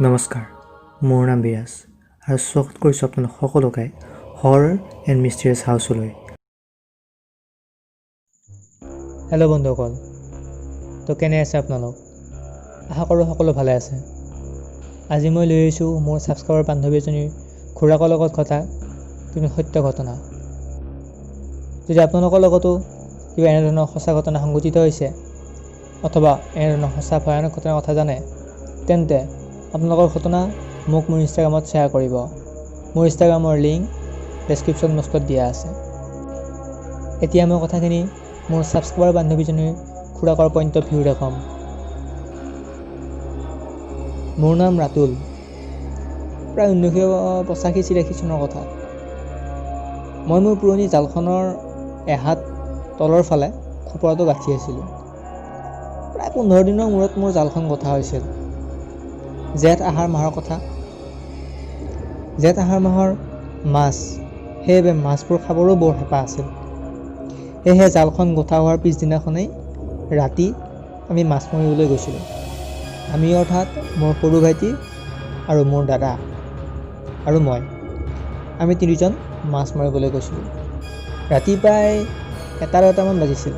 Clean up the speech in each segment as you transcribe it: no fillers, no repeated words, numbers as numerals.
নমস্কাৰ, মোৰ নাম বিৰাজ আৰু স্বাগত কৰিছোঁ আপোনালোক সকলোকে হৰৰ এণ্ড মিষ্টেৰিয়াছ হাউচলৈ। হেল্ল' বন্ধুসকল, তো কেনে আছে আপোনালোক? আশা কৰোঁ সকলো ভালে আছে। আজি মই লৈ আহিছোঁ মোৰ ছাবস্ক্ৰাইবাৰ বান্ধৱী এজনীৰ খুৰাকৰ লগত ঘটা কোনো সত্য ঘটনা। যদি আপোনালোকৰ লগতো কিবা এনেধৰণৰ সঁচা ঘটনা সংঘটিত হৈছে অথবা এনেধৰণৰ সঁচা ভয়ানক ঘটনাৰ কথা জানে, তেন্তে আপোনালোকৰ ঘটনা মোক মোৰ ইনষ্টাগ্ৰামত শ্বেয়াৰ কৰিব। মোৰ ইনষ্টাগ্ৰামৰ লিংক ডেছক্ৰিপশ্যন বক্সত দিয়া আছে। এতিয়া মই কথাখিনি মোৰ ছাবস্ক্ৰাইবাৰ বান্ধৱীজনীৰ খুৰাকৰ পইণ্ট অফ ভিউৰে ক'ম। মোৰ নাম ৰাতুল। প্ৰায় 1985-86 চনৰ কথা। মই মোৰ পুৰণি জালখনৰ এহাত তলৰ ফালে খোপৰাটো গাঁঠি আছিলোঁ। প্ৰায় 15 দিনৰ মূৰত মোৰ জালখন গঁথা হৈছিল। জেঠ আহাৰ মাহৰ কথা। জেঠ আহাৰ মাহৰ মাছ, সেইবাবে মাছবোৰ খাবৰো বৰ হেঁপাহ আছিল। সেয়েহে জালখন গঁথা হোৱাৰ পিছদিনাখনেই ৰাতি আমি মাছ মাৰিবলৈ গৈছিলোঁ। আমি অৰ্থাৎ মোৰ সৰু ভাইটি আৰু মোৰ দাদা আৰু মই, আমি তিনিজন মাছ মাৰিবলৈ গৈছিলোঁ। ৰাতি প্ৰায় এটা 1:30মান বাজিছিল।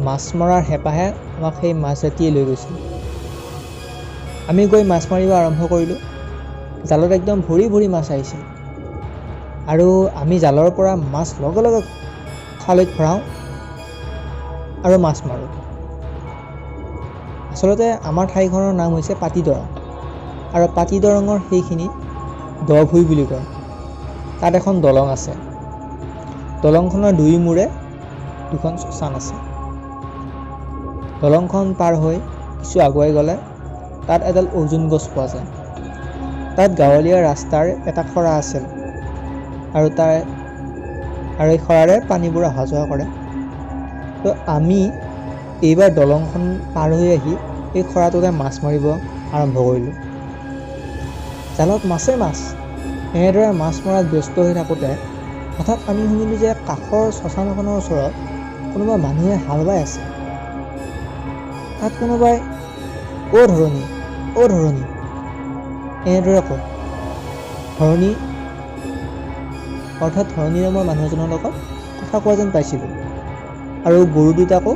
মাছ মৰাৰ হেঁপাহে আমাক সেই মাজ ৰাতিয়ে লৈ গৈছিল। আমি গৈ মাছ মাৰিব আৰম্ভ কৰিলোঁ। জালত একদম ভৰি ভৰি মাছ আহিছিল আৰু আমি জালৰ পৰা মাছ লগে লগে খালৈত ভৰাওঁ আৰু মাছ মাৰোঁ। আচলতে আমাৰ ঠাইখনৰ নাম হৈছে পাতিদৰং আৰু পাতিদৰঙৰ সেইখিনি দ ভূঁই বুলি কয়। তাত এখন দলং আছে। দলংখনৰ দুই মূৰে দুখন শ্মশান আছে। দলংখন পাৰ হৈ কিছু আগুৱাই গ'লে তাত এডাল অৰ্জুন গছ পোৱা যায়। তাত গাঁৱলীয়া ৰাস্তাৰ এটা খৰা আছিল আৰু এই খৰাৰে পানীবোৰ অহা যোৱা কৰে। তো আমি এইবাৰ দলংখন পাৰ হৈ আহি এই খৰাটোতে মাছ মাৰিব আৰম্ভ কৰিলোঁ। জালত মাছেই মাছ। এনেদৰে মাছ মৰাত ব্যস্ত হৈ থাকোঁতে হঠাৎ আমি শুনিলোঁ যে কাষৰ শ্মশানখনৰ ওচৰত কোনোবা মানুহে হাল বাই আছে। তাত কোনোবাই "অ' ধৰণী, অ' ধৰণী" এনেদৰে কয়। ধৰণী অৰ্থাৎ ধৰণী নামৰ মানুহ এজনৰ লগত কথা কোৱা যেন পাইছিলোঁ আৰু গৰু দুটাকো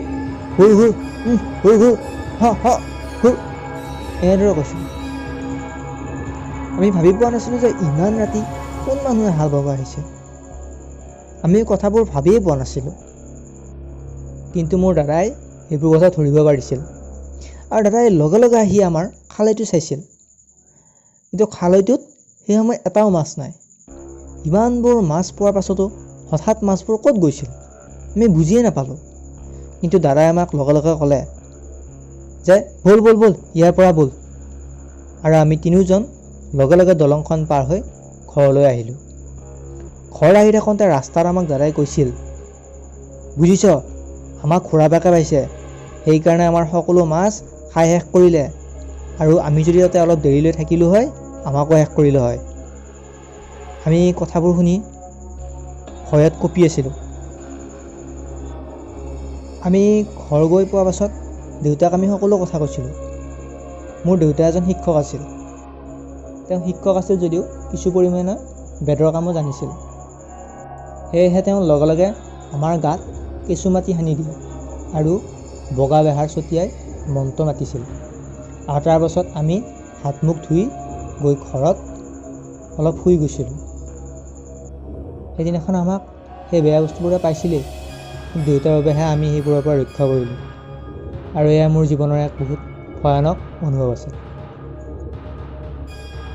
"হুৰ হুৰ, হুৰ হুৰ, হ হ হুৰ" এনেদৰে কৈছিল। আমি ভাবি পোৱা নাছিলোঁ যে ইমান ৰাতি কোন মানুহে হাল বাব আহিছে। আমি কথাবোৰ ভাবিয়ে পোৱা নাছিলোঁ। কিন্তু মোৰ দাদাই সেইবোৰ কথা ধৰিব পাৰিছিল আৰু দাদাই লগে লগে আহি আমাৰ খালৈটো চাইছিল। কিন্তু খালৈটোত সেই সময়ত এটাও মাছ নাই। ইমানবোৰ মাছ পোৱাৰ পাছতো হঠাৎ মাছবোৰ ক'ত গৈছিল, আমি বুজিয়ে নাপালোঁ। কিন্তু দাদাই আমাক লগে লগে ক'লে যে "ব'ল, ব'ল, ব'ল, ইয়াৰ পৰা ব'ল।" আৰু আমি তিনিওজন লগে লগে দলংখন পাৰ হৈ ঘৰলৈ আহিলোঁ। ঘৰ আহি থাকোঁতে ৰাস্তাত আমাক দাদাই কৈছিল, "বুজিছ, আমাক খুৰাবাকে পাইছে, সেইকাৰণে আমাৰ সকলো মাছ খাই শেষ কৰিলে আৰু আমি যদি তাতে অলপ দেৰিলৈ থাকিলোঁ হয়, আমাকো শেষ কৰিলে হয়।" আমি কথাবোৰ শুনি ভয়ত কঁপি আছিলোঁ। আমি ঘৰ গৈ পোৱাৰ পাছত দেউতাক আমি সকলো কথা কৈছিলোঁ। মোৰ দেউতা এজন শিক্ষক আছিল। তেওঁ শিক্ষক আছিল যদিও কিছু পৰিমাণে বেদৰ কামো জানিছিল। সেয়েহে তেওঁ লগে লগে আমাৰ গাত কেঁচু মাটি সানি দিয়ে আৰু বগা বেহাৰ ছটিয়াই মন্ত্ৰ মাতিছিল আৰু তাৰ পাছত আমি হাত মুখ ধুই গৈ ঘৰত অলপ শুই গৈছিলোঁ। সেইদিনাখন আমাক সেই বেয়া বস্তুবোৰে পাইছিলেই, দেউতাৰ বাবেহে আমি সেইবোৰৰ পৰা ৰক্ষা পৰিলোঁ আৰু এয়া মোৰ জীৱনৰ এক বহুত ভয়ানক অনুভৱ আছিল।